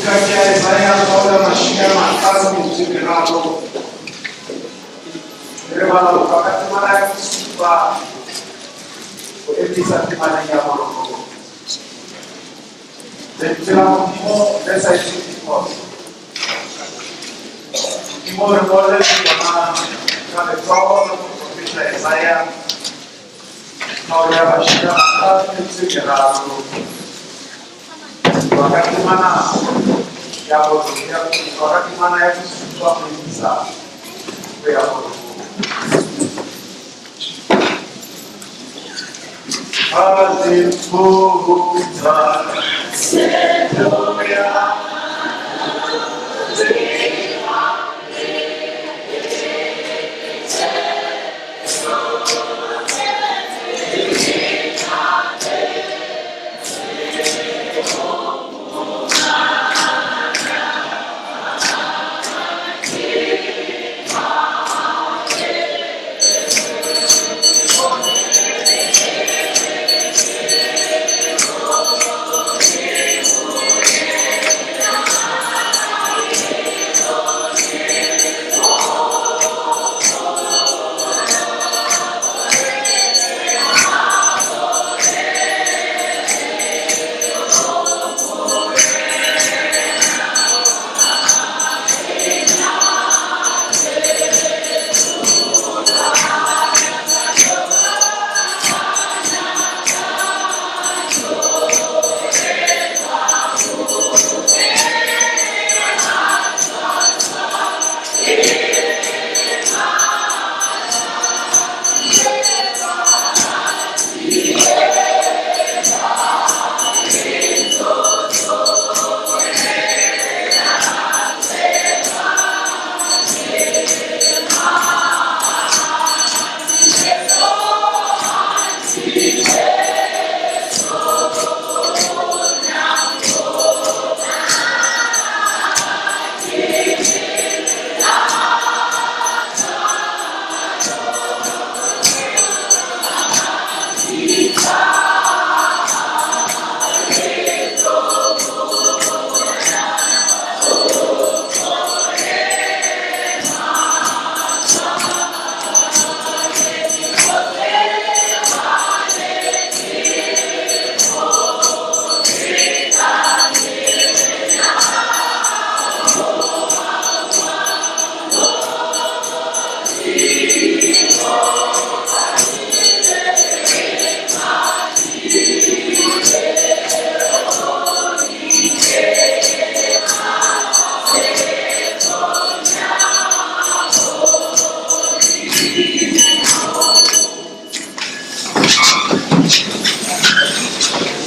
Buka ke ya Isaiah kgaolo ya 53. Re bala ho tloha ka temana ya bosupa ho emisa temaneng ya borobong. Lentswe la Modimo le sa etseng diphoso. Modimo re ngolletse lona ka letsoho la moprofeta Isaiah kgaolo ya 53. Tloha ka temana ya tloha ka temana ya bosupa ho emisa ho ya borobong. Hallelujah.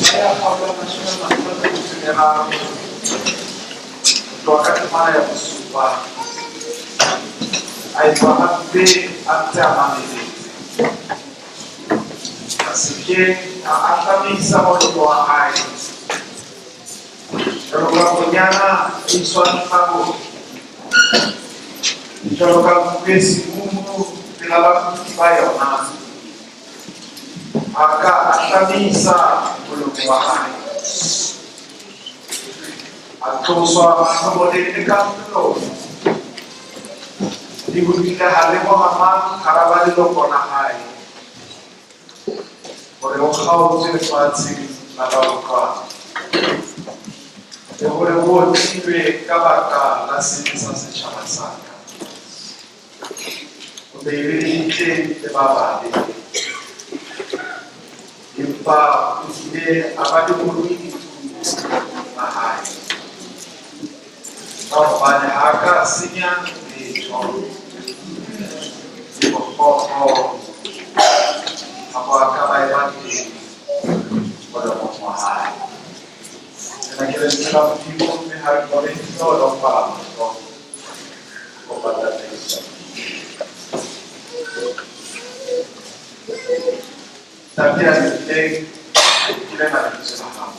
Isaiah kgaolo ya 53. Tloha ka temana ya bosupa. A etswa hampe a ntse a mameletse. A se ke a ahlamisa molomo wa hae. Jwalo ka konyana e iswang hlabong. Jwalo ka nku e semumu pela bakuti ba yona. A ka ahlamisa molomo wa hae. A tloswa mahlomoleng le kahlolong. Le ho kile ha lemoha mang hara ba leloko la hae, hore o kgaotswe lefatsheng la ba utlwang, le hore o otlilwe ka baka la sebe sa setjhaba sa ka. O beilwe lebitleng le ba babe, empa o kile a ba le morui lefung la hae, ka hobane ha a ka a senya letho, le bokgopo ha bo a ka ba eba teng molomong wa hae. Lena ke lentswe la Modimo, mme ha re bone hlohonolofatso kopa tataiso. Ntate ya lokileng, ke lena lentswe la hao.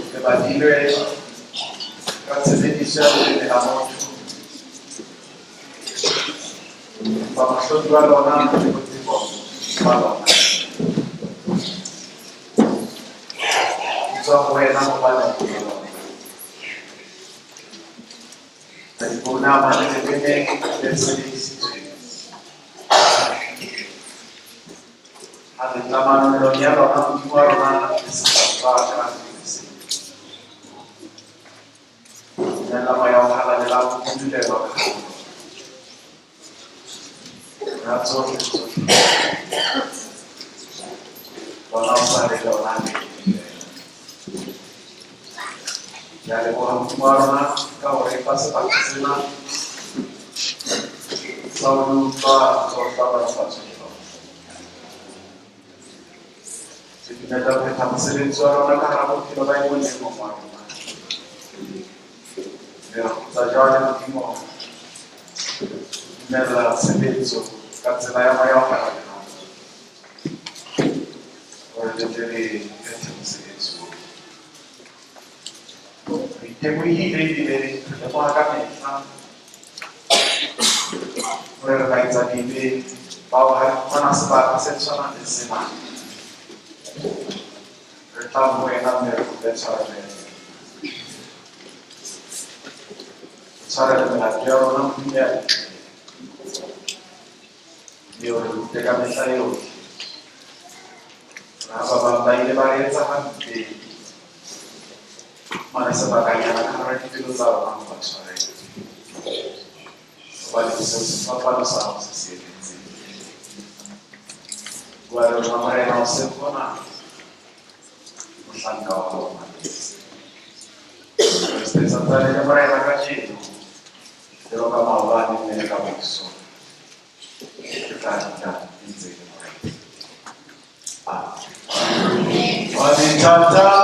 Le badilwe ka tshebediso ya leleme la motho. Empa mohlodi wa lona le botebo ba lona. tswa ho wena hobane o lona. Re iponama le lebeneng le sebedisitsweng. Ha re tla manollong ya lona, Modimo wa rona, le sehlopha ka se. Dumella Moya o Halalelang ho budulelwa ka hare ho rona. Rona tsohle tsohle. Lona o sa le lona le Ke a leboha Modimo wa rona ka ho re fa sebaka sena sa ho le utlwa sa ho hlohonolofatswa ke lona. Re dumella ho phetha mosebetsi wa rona ka hara bophelo ba e mong le e mong wa rona. Mme re kgutsa jwale Modimo dumella tshebetso ka tsela ya Moya o Halalelang hore le tle le phethe mosebetsi oo. Re itebohile ebile re leboha ka mehla hore re baetsadibe bao ha re fumana sebaka se tshwanang le sena re tla ho wena mme re kope tshwarelo. Tshwarelo melato ya rona Modimo ya mme o re rute ka mehla yohle. Ha ba bang ba ile ba re etsa hampe, mane sebakanyana ka hara dipelo tsa rona ho ba tshwarela. Hobane seo sefapano sa hao se se emetseng. Bua le rona Morena hoseng hona, mohlanka wa hao o mametse. Kreste santsane le Morena kajeno, jwalo ka maobane mme le ka moso. Re tla dula e ntse e le Morena. Amen. Wa dithatana.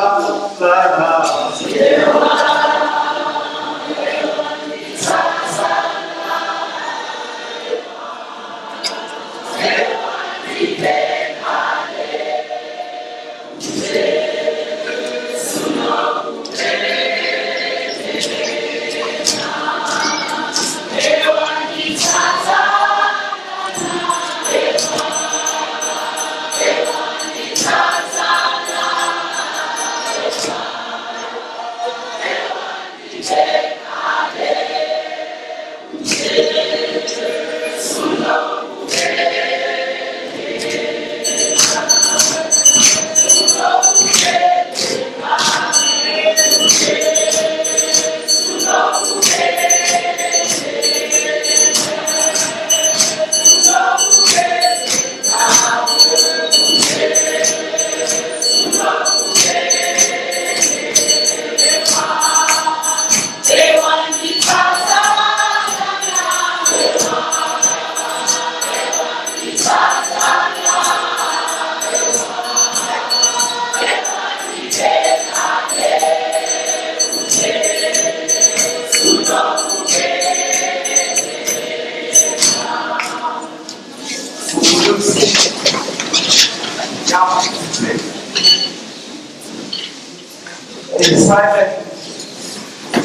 A silent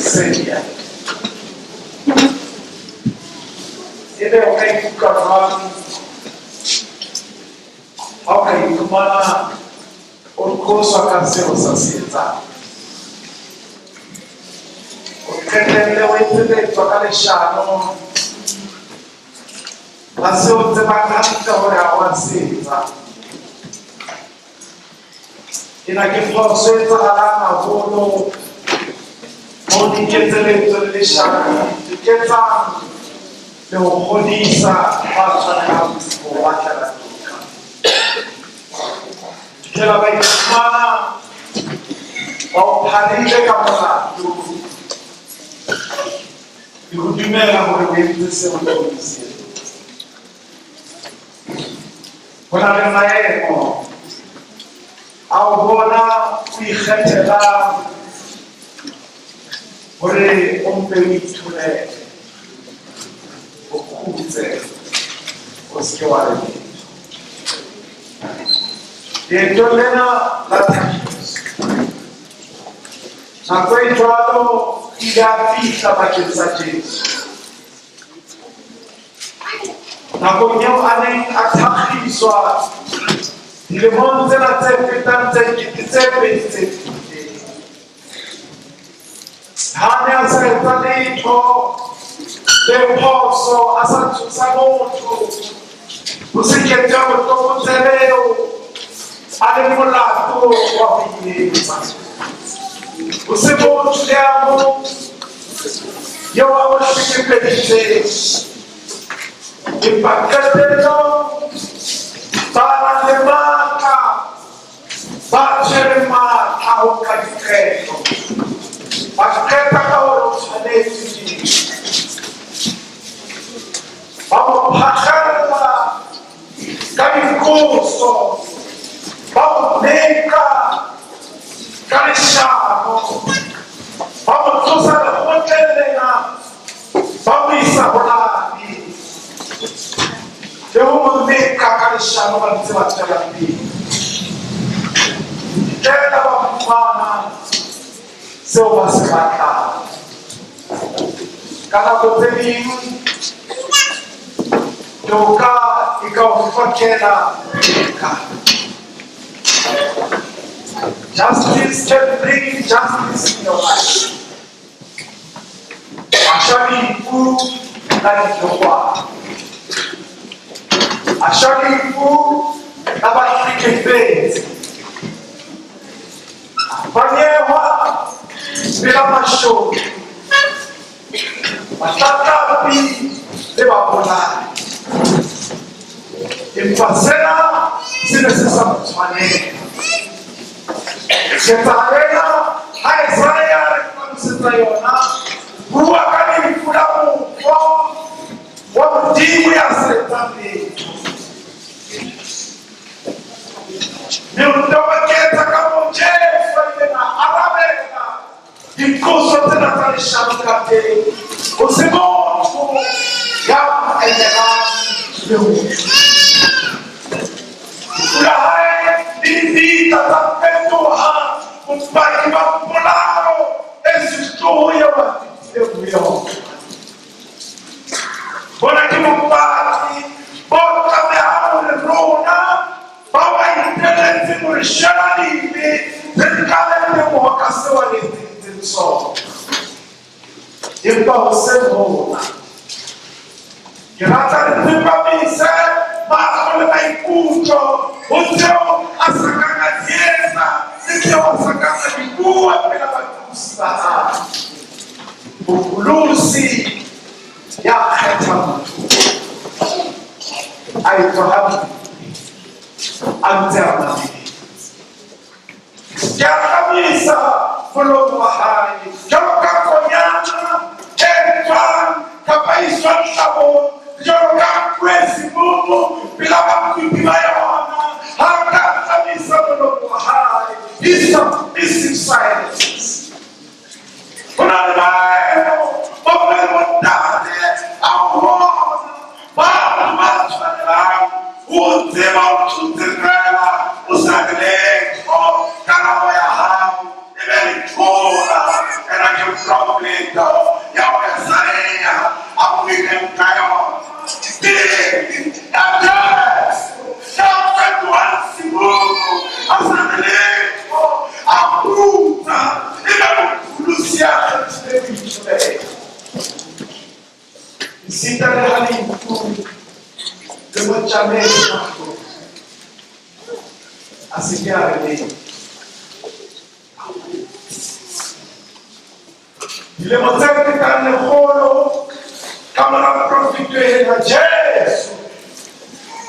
Savior. Ebe o ka ikutlwa jwang ha o ka iphumana o qoswa ka seo sa se etsang? O qetelle o etseletswa ka leshano la seo o tsebang hantle hore ha wa se etsa. Ena ke phoso e etsahalang haholo mo diketseletso le leshano di ketsang le ho kgodisa ba tshwanelang ho batlela toka. Fitlhela ba iphumana ba o pharile ka molato le ho dumela hore o entse seo o se entse. Ho na le maemo a ho bona o ikgethelang hore o mpe o itholele, o khutse, o se ke wa re letho. Leetong lena la thabiso, nako e jwalo e ile ya fihla bakeng sa Jesu. Nakong eo a neng a thakgiswa dilemong tsena tse fetang tse 2000 tse fetileng. Ha ne a sa etsa letho le phoso, a sa tshosa motho, ho se ketsa botlokotsebe eo a le molato wa ho e etsa. Ho se motho le a mong eo a mo hlekefeditseng. Empa qetellong ba nang le matla ba tshwereng matla ho nka diqeto ba qeta ka hore o tshwanetse ba mo phakgella ka diqoso, ba mo leka ka leshano, ba mo tlosa lekgotleng lena, ba mo isa ho lane le ho mo leka ka leshano, ba ntse ba tswela pele fela ba fumana seo ba se batlang. Ka nako tse ding toka e ka o hlokela toka. Justice can bring justice in your life. A shwa lefu la ditlogwana, a shwa lefu la bahlekefetsi, a fanyehwa pela mashodu, batlatlapi le babolai. Empa sena se ne se sa mo tshwanela. Ketsahalo ena ha Isaya a re hlalosetsa yona, bua ka lefu la mofo wa Modimo ya sa etsang letho. Mme o toboketsa ka moo Jesu a ileng a arabela diqoso tsena tsa leshano ka teng. Ho se motho ya mo emelang le ho Lefu la hae le dibitla tsa fetoha bopaki ba polao e sehloho eo a fetileng ho yona. Bona ke bopaki bo tlamehang hore rona ba ba iteletseng hore shela dibe re tlale teboho ka seo a re etseditseng sona. Empa hoseng hona ke rata re tsepamise mahlo le maikutlo ho tseo a sa kang a di etsa le tseo a sa kang a di bua pela bathusi ba hae. Mopholosi ya kgetha motho a etswa ha a ntse a mametse. Ke a tlamisa molomo wa hae jwalo ka konyana e tswang kapa e iswang hlabong, jwalo ka nku e semumu pela bakopi ba yona. Ha ka tlamisa molomo wa hae. His submissive silence. Ho na le maemo bomme le bontate a bona batho ba tshwanelang ho tseba o thotse fela o sa re letho, karabo ya hao e be lethola. Ena ke profeto ya Esaia a buileng ka yona pele ya Jesu ya fetohang semumu a sa re letho, a putsa e be mopholosi ya kgethileng ho itshobela. Esita le ha lefu le mo tjametse mahlong, a se ke a re letho. Dilemo tse fetang lekgolo ka mora profito ena, Jesu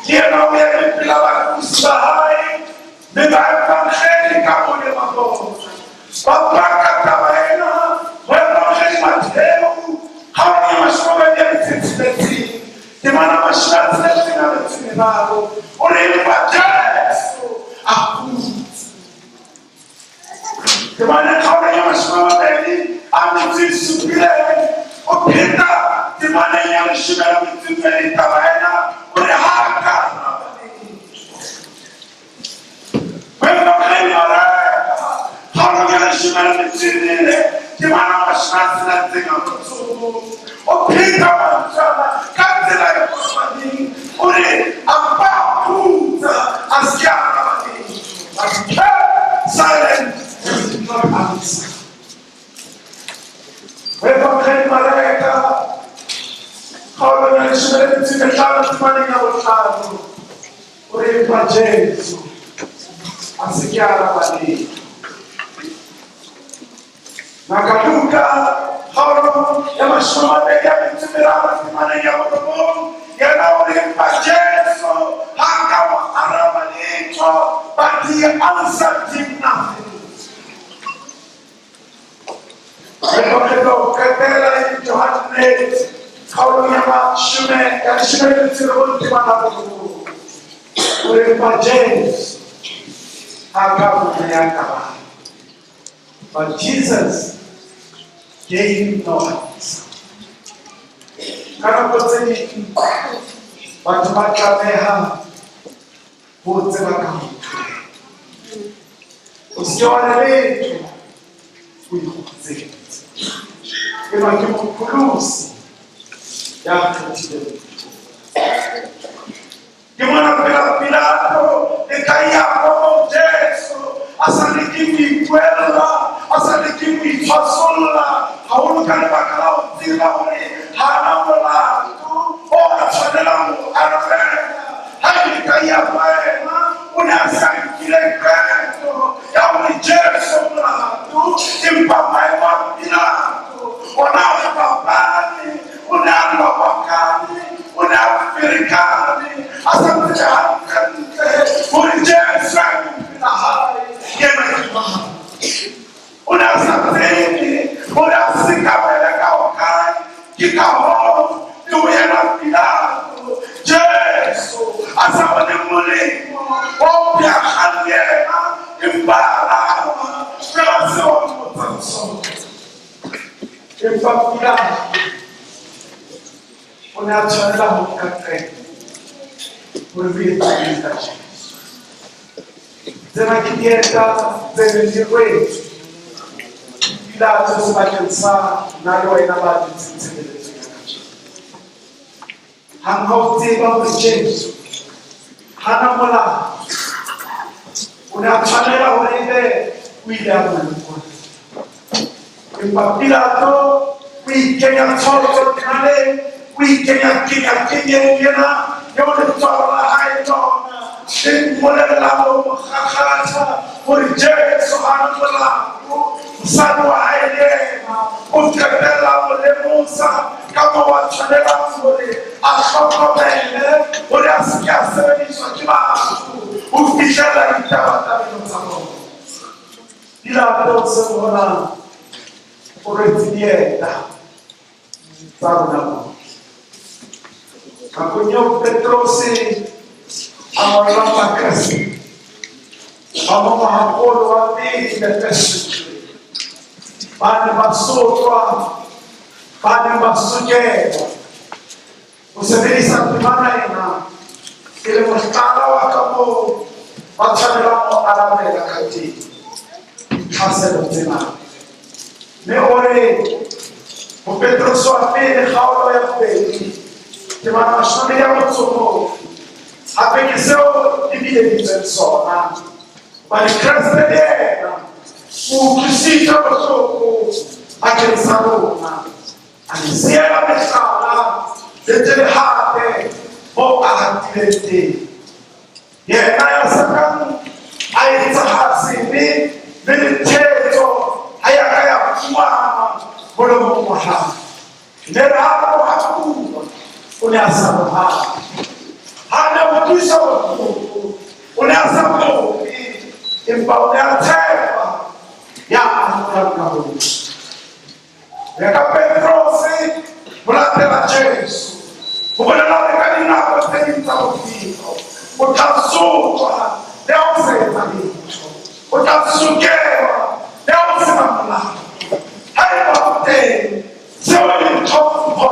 ke yena o eme pela bathusi ba hae le baevangeli ka bone ba bona ba paka taba ena ho Evangeli Matheu kgaolong ya 26, temana 63. O re empa Jesu a kgutse. Temana kgaolong ya 27, o pheta temaneng ya 12 taba ena, o re ha ka Evangeli Mareka kgaolong ya 14, temana 61, o pheta mantswe ana ka tsela e fapaneng, o re a mpa a khutsa, a se ke a araba letho. But he kept silent and did not answer. leshome le metso e mehlano temaneng ya bohlano o re empa Jesu a se ke a araba letho. Ngaka Luka kgaolo ya mashome a mabedi a metso e meraro temaneng ya borobong yena o re empa Jesu ha a ka mo araba letho, but he answered him nothing. Lekgetlo ho qetela e le Johanne kgaolong ya mashome ya leshome le metso e robong temana ya borobong o re empa Jesu ha a ka mo neya karabo. But Jesus gave him no answer. Ka nako tse ding batho ba tlameha ho tseba ka ho ithulela. O se ke wa re letho o ikgutsetse. Enwa ke mopholosi ya kgethileng. Ke mona pela Pilato le Kaiafa moo Jesu a sa leke ho ipuella, a sa leke ho itshwasolla haholo ka lebaka la ho tseba hore ha a na molato o a tshwanelang ho arabela. Ha e le Kaiafa yena o ne a se a nkile qeto ya hore Jesu o molato, empa maemo a Pilato ona a fapane, o ne a lobokane, o ne a ferekane, a sa tsebe hantlentle hore Jesu a emeng pela hae yena ke mang. O ne a sa tsebe hore a sekamele ka hokae, ke ka hoo le ho yena Pilato Jesu a sa bone molemo wa ho pheha kgang le yena, empa a araba feela seo a mmotsang sona. Empa Pilato o ne a tshwanela ho nka qeto hore ho etsaheng ka Jesu. Tsena ke dieta tse neng di rwetswe Pilato sebakeng sa nna le wena ba dutseng tshebeletsong ya kajeno. Hang ha o tseba hore Jesu ha na molato, o ne a tshwanela hore ebe o ile a mo lokolla. Empa Pilato o ikenya tshotso naleng, o ikenya kenya-kenyeng ena eo letswalo la hae lona le mmolellang ho mo kgakgatha hore Jesu ha na molato. Mosadi wa hae le yena o qetella a mo lemosa ka moo a tshwanelang hore a hlokomele hore a se ke a sebediswa ke batho ho fihlella ditabatabelo tsa bona. Pilato se bonang o rwetse dieta tsa rona bohle. Nakong eo Petrose a ngollang Bakreste ba mongwahakgolo wa pele the first century, ba ne ba sotlwa, ba ne ba sokelwa. Ho sebedisa temana ena e le mohlala wa kamoo ba tshwanelang ho arabela ka teng ditlhaselo tsena. Mme o re ho Petrose wa pele kgaolo ya bobedi temana mashome ya motso mong, hape ke seo le bileditsweng sona, hobane Kreste le yena o utlwisitswe bohloko bakeng sa lona, a le siela mehlala le tle le hape moo a hatileng teng. Yena ya sa kang a etsa sebe le lethetso ha ya ka ya fumanwa molomong wa hae. Mme re ha a bua, o ne a sa rohake. Ha a ne a utlwiswa bohloko, o ne a sa kope, empa o ne a tshepa ya amohelang ka ho loka. Ho ya ka Petrose, ho latela Jesu ho bolela hore ka dinako tse ding tsa bophelo o tla sotlwa le ha o sa etsa letho, o tla sokelwa le ha o se na molato. Haeba ho teng seo e leng tlhompho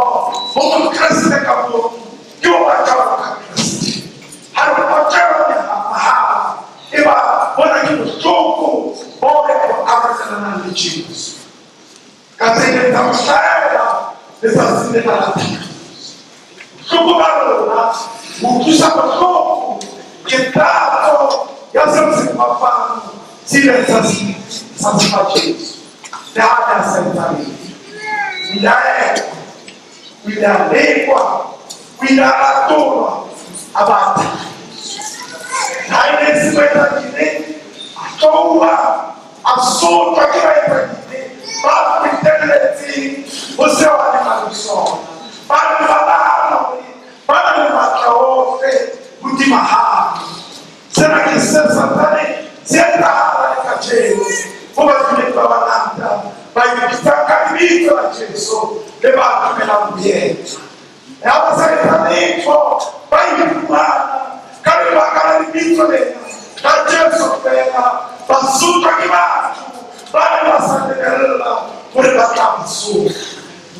ho Mokreste ka mong, ke ho ba jwalo ka Kreste. Ha re otlelwa mehala, eba bona ke bohloko bo re bo arolelanang le Jesu. Ka tse ileng tsa mo hlahela letsatsing lena la phiriso. Bohloko ba rona bo utlwisa bohloko ke tatso ya seo sefapano se ileng sa se sa se fa Jesu. Le ha a ne a sa etsa letho, o ile a ekwa, o ile a lekwa, o O ile a latolwa a batha. Ha e ne se baetsadibe, a tlouwa, a sotlwa ke baetsadibe ba fetelletseng ho seo a neng a le sona. Ba ne ba nahana hore ba na le matla ohle hodima hae. Sena ke se Satane se etsahala le kajeno ho badumedi ba bangata ba ipitsang ka lebitso la Jesu le ba dumelang ho yena. Ha ba sa etsa letho, ba iphumana ka lebaka la lebitso lena la Jesu feela, ba sotlwa ke batho ba neng ba sa lebella hore ba tla ba sotla.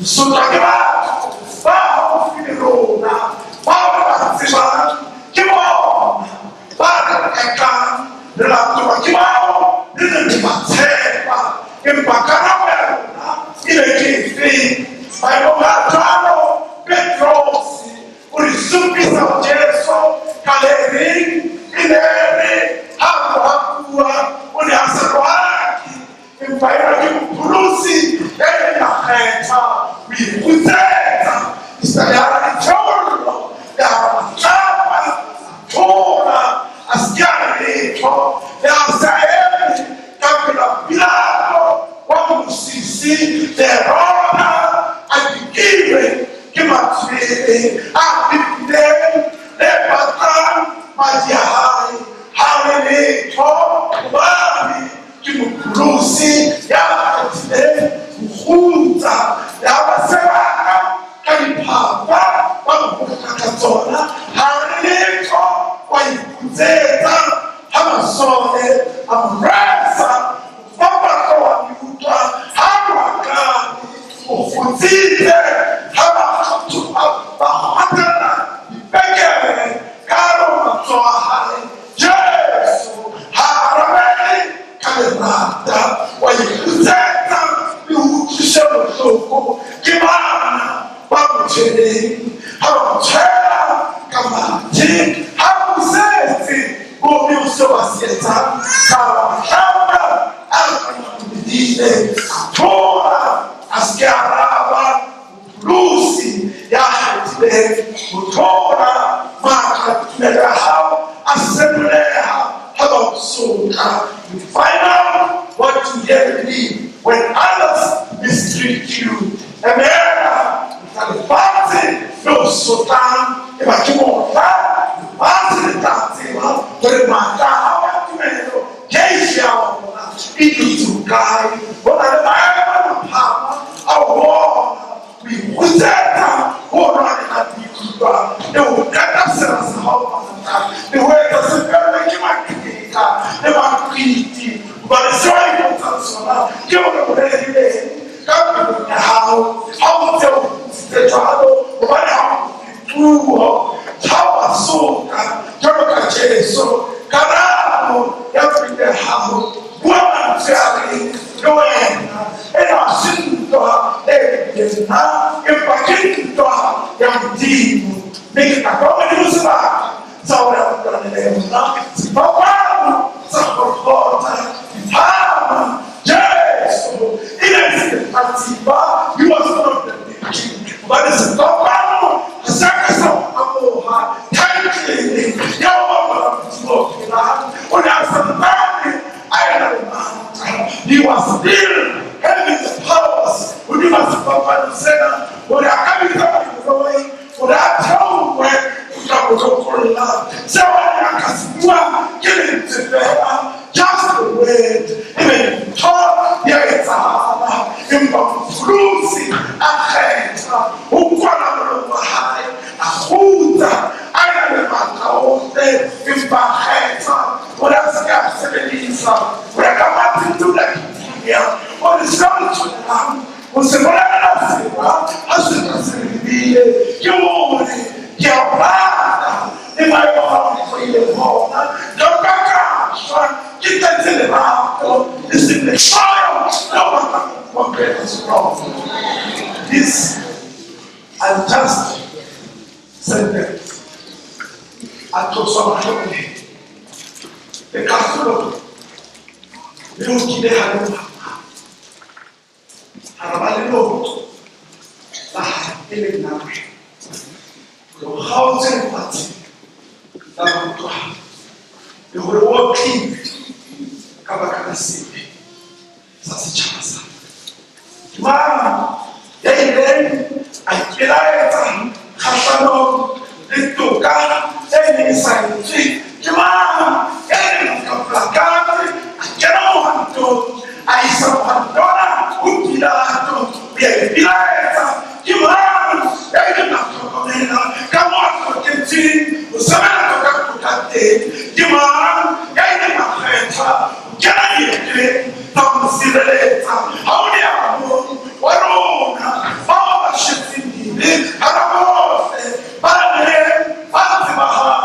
Sotlwa ke batho ba haufi le rona, bao re ba tsebang, ke bona ba re rekang. Re latolwa ke bao re neng re ba tshepa. Empa karabo ya rona e be ke efe? Maemong a jwalo, Petrose o re supisa ho Jesu ka le reng, E ne e re ha a tloha bua, o ne a sa rohake, empa enwa ke Mopholosi ya ileng a kgetha ho ikgutsetsa esita le hara ditheollo le hara matlapa, a thola, a se ke a re letho, le ha a se a eme ka pela Pilato wa mobusisi le Heroda, a dikilwe ke matshwele a fifileng le batlang madi a hae, ha re letho, hobane ke Mopholosi ya kgethileng ho kgutsa. Yaba sebaka ka diphafa ba mo hoka ka tsona, ha re letho, wa iputsetsa. Ha masole a mo rwesa mofapahlo wa meutlwa, ha rohakane, o kgutsitse. Ha ba kgwathela dipekere ka hare ho matsoho a hae, Jesu ha a arabele ka lerata, wa ikgutsetsa le ho utlwiswe bohloko ke bana ba mo tshwereng. Ha ba mo tshwela ka mathe, ha ba busetse bobe ho seo ba se etsang, ka ba mahlapa a medile, a thola, a se ke a araba. Mopholosi ya kgethileng ho thola matla tumelo ya hao a senoleha ha ba o sotla. You find out what you really believe when others mistreat you. Emela mohla lefatshe le o sotlang, eba ke mohla lefatshe le tla tseba hore matla a hao a tumelo keisi ya ona e dutse hokae. Ho na le maemo a maphama a ho bona ho ikgutsetsa ho lwanela boikutlwa le ho qeta sera sa hao matla le ho etsa se fellwe ke maqheka le maqiti, hobane seo a ipotsang sona ke hore o rerileng ka pelong ya hao ha o ntse o kgutsitse jwalo, hobane ha o puo ha o a soka jwalo ka Jesu. Karabo ya pelo ya hao, bua mantswe a reng le wena, ena ha se ntwa e le nna, empa ke ntwa ya Modimo, mme ke tla fa Modimo sebaka sa hore a utlwane le yona. Sefapano sa Golgotha, diphama, Jesu e ne e se lehlatsipa, he was not the victim, hobane sefapano ha se a ka sa mo amoha thaetlele ya ho ba mora Modimo o phelang. O ne a santsane a ena le matla, he was still having the powers hodima sefapano sena hore a ka bitsa mangeloi hore a theohe ho tla mo lokolla. Seo a neng a ka se bua ke lentswe feela, just the word, ebe dintho di a etsahala. Empa Mopholosi a kgetha ho kwala molomo wa hae, a kgutsa a ena le matla ohle, empa a kgetha hore a se ke a sebedisa ho ya ka Martin Luther King Jr. O re seo re tshwanelang ho se bolela sera ha se ka se re lebile ke hore ke a o rata le maemo ao ke tlohileng ho ona, ka nka ka shwa ke tletse lerato e seng lehloyo le ho batla ho compare sekolo. This unjust sentence a tloswa mahlomoleng le kahlolo le ho kile ha le hara ba leloko la hae e leng la Ke o kgaotse lefatsheng la ba utlwang, le hore o otlilwe ka baka la sebe sa setjhaba sa ka. Ke mang ya ileng a ipelaetsa kgahlanong le toka e neng e sa etswe? Ke mang ya ileng a kapola katse, a kena mohwantong, a isa mohwantona ho Pilato ho ya ipelaetsa? Ke mang ya ileng a hlokomela ka moo a hloketseng ho sebeletsa ka toka teng? Ke mang ya ileng a kgetha ho kena dieteng tsa ho mo sireletsa? Ha ho le a mong wa rona bao ba shwetseng dibe hara bohle ba neng ba tsebahala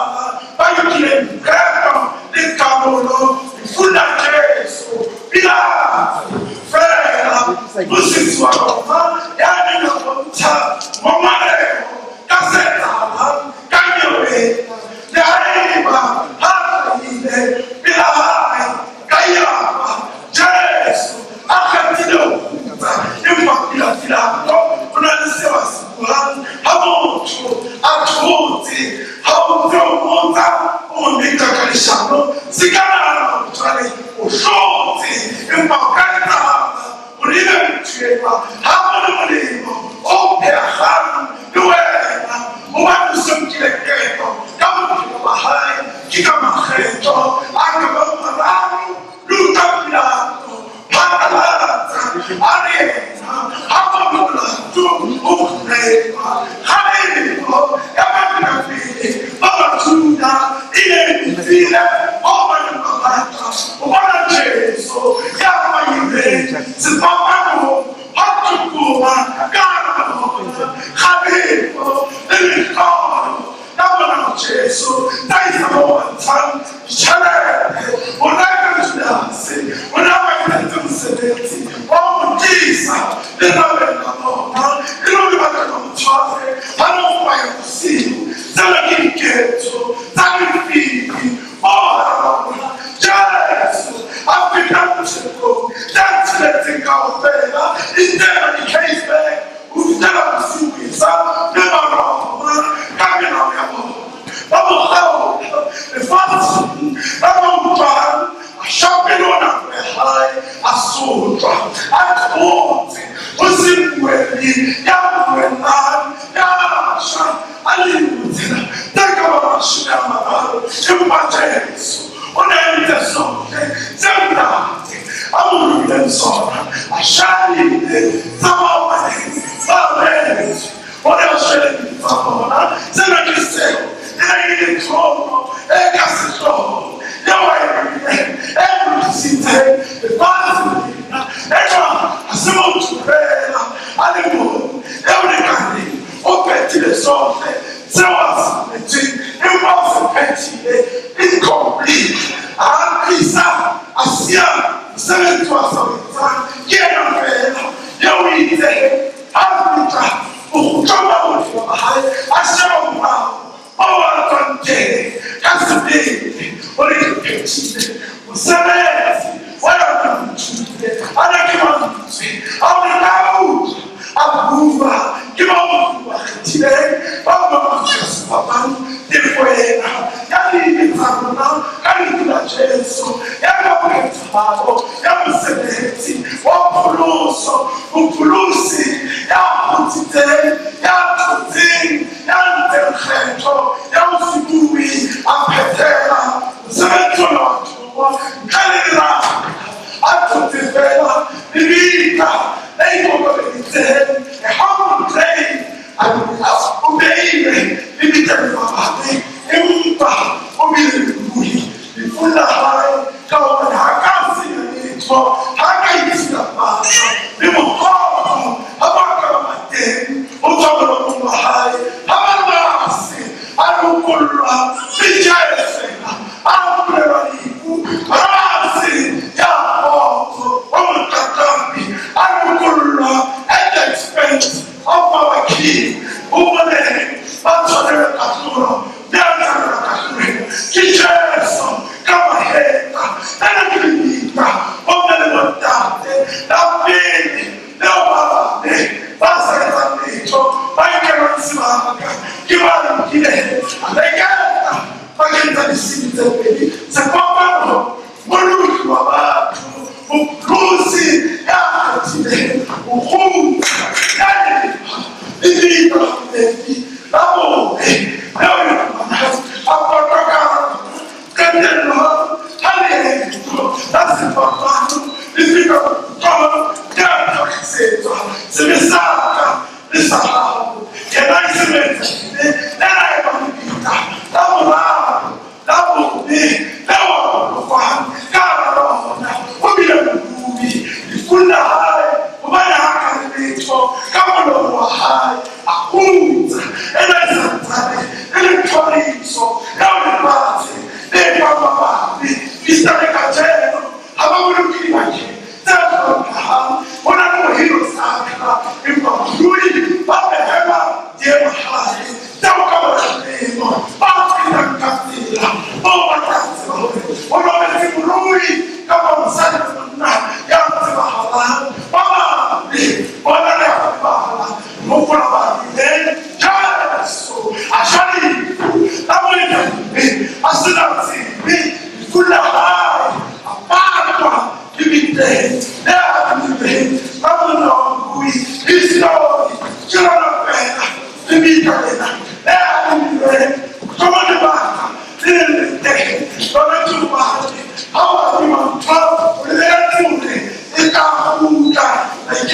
ba nkileng qeto le karolo lefung la Jesu. Pilato feela, mmusisi wa Roma ya neng a bontsha ngongoreho ka se etsahalang ka nyewe ena, le haeba ha a hlahile pela hae Kaiafa, Jesu a kgethile ho kgutsa, empa Pilato o na le seo a se buang. Ha motho a thotse, ha o ntse o botsa, o mo meta ka leshano. Se ka nahana hore jwale o hlotse, empa ho ka etsahala hore ebe motho enwa ha a bone molemo o phehagang le wena, hobane o se nkile qeto ka bophelo ba hae. Ke ka makgetlo a ka bang mararo le utlwa Pilato phatlalatsa a re yena ha bone molato o kgutla. Kgalefo ya baetapele ba Bajuda e ne e bitsile bao ba neng ba batla ho bona Jesu ya pahilweng sefapanong ha tokoma ka hara bona kgalefo le lehloyo la bona Jesu tsa isa ba bontshang ditjhelete ho reka Judase. O ne a ba etsetse mosebetsi wa ho mo tlisa lerabeng la bona e le hore ba tle ba mo tshware ha ne ho paya bosiu. Tsena ke diketso tsa lefifi mo hara rona. Jesu a feta mothekong tse tsheletseng kaofela e ntse di-caseback ho fihlela bosiu bo esa, mme Baroma ka melao ya bona ba mo kgaola lefatsheng la ba utlwang. A shapelwa nako ya hae, a sotlwa, a thotse, ho se mmuelli ya mmuellang, ya shwa a le dilemo tsena tse ka bang 30. Empa Jesu o ne a entse sohle seo Ntate a mo romileng sona, a shadile tsa bao ba neng ba abetswe o ne a shwele dibe tsa bona. Sena ke seo e neng e le tlhomo e ka sehloohong eo a e rerileng, e lokisitseng lefatshe lena. Enwa ha se motho feela a le mong eo le ka reng o phethile sohle seo a se boletseng, empa o se phethile incomplete. A tlisa a siya mosebetsi wa sa o etsang. Ke yena feela eo o itseng ha fihla bokgutlong ba bophelo ba hae, a sheba morao moo a tswang teng ka sebete, o re, Ke phethile mosebetsi wa ya nthomile. Ana ke mantswe ao re ka utlwa a bua ke bao Modimo a kgethileng, bao ba mantswe a sefapano, tefo ena ya dibe tsa rona ka lefu la Jesu, ya ba phethahalo ya mosebetsi wa pholoso, mopholosi ya kgutsitseng, ya thotseng, ya ntseng kgetho ya ho se bue, a phethela mosebetsi ona wa thomo ntle le lerata, a thotse feela lebitla le ikokobeditseng, a humble grave. O beilwe lebitleng mabapi, empa o bile le lefung la hae, ka hobane ha ka senya letho, ha ka itshilafatsa le bokgopo ha bo a ka ba ba teng ho tswa molomong wa hae. Ha Barabase a lokollwa, mme Jesu yena a ahlolelwa lefu, Barabase ya kgotso wa motlatlapi a lokollwa.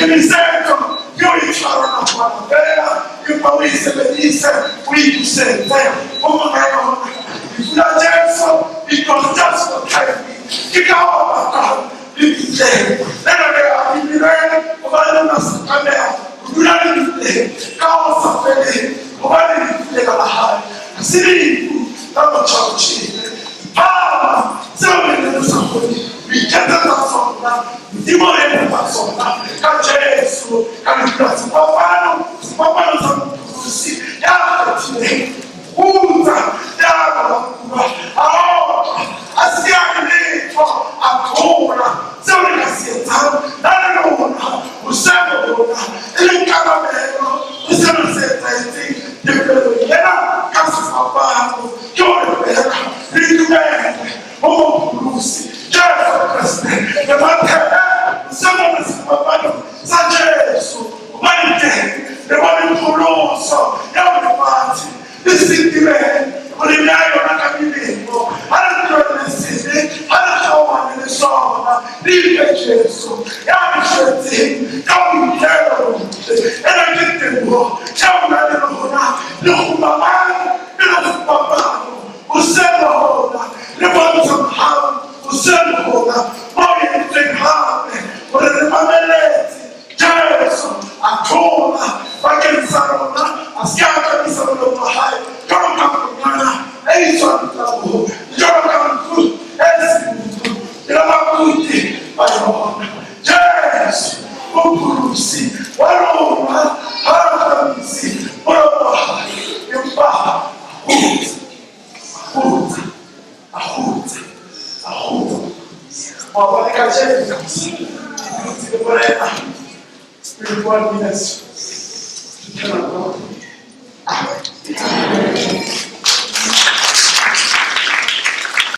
Boikemisetso ke ho itshwara nakwana feela, empa o e sebedise, o e busetse ho monga yona. Lefu la Jesu, it was just for timing. Ke ka ho batlang lebitleng lena le adimilweng, hobane lona se tlameha ho dula lebitleng ka ho sa feleng, hobane lefu lena la hae ha se lefu la motjha-o-tjhele. Phahama, seo re neng re sa kgone ho iketsetsa sona, Modimo o re etsetsa sona ka Jesu, ka lefu la sefapano, sefapano sa Mopholosi ya kgethileng ho kgutsa, ya ba a otlwa, a se ke a re letho, a thola. Seo re ka se etsang na le lona hoseng rona e leng karabelo ho seo re se etsahetseng tefellong ena ka sefapano ke hore feela re dumele ho Mopholosi Jesu Kreste, re mathele hoseng hona sefapanong sa Jesu, hobane teng re bone pholoso eo lefatshe le sitileng ho re nea yona ka dilemo. Ha re tlohelle sebe, ha re kgaohane le sona, re ipe Jesu ya re shwetseng ka boitelo bo botle. Ena ke teboho eo nna le lona le kgumamang pela sefapano hoseng hona, re bontsha mohau hoseng hona mo entsweng hape hore re mameletse Jesu a thola bakeng sa rona, a se ke a tlamisa molomo wa hae jwalo ka konyana e iswang tlabong, jwalo ka nku e sebutu pela bakuti ba yona. Jesu Mopholosi wa rona ha a tlamise molomo wa hae, empa a kgutsa, a kgutsa, a kgutsa, a kgutsa. Maobane kajeno ke dutse le Morena 21 minutes to 10 o'clock.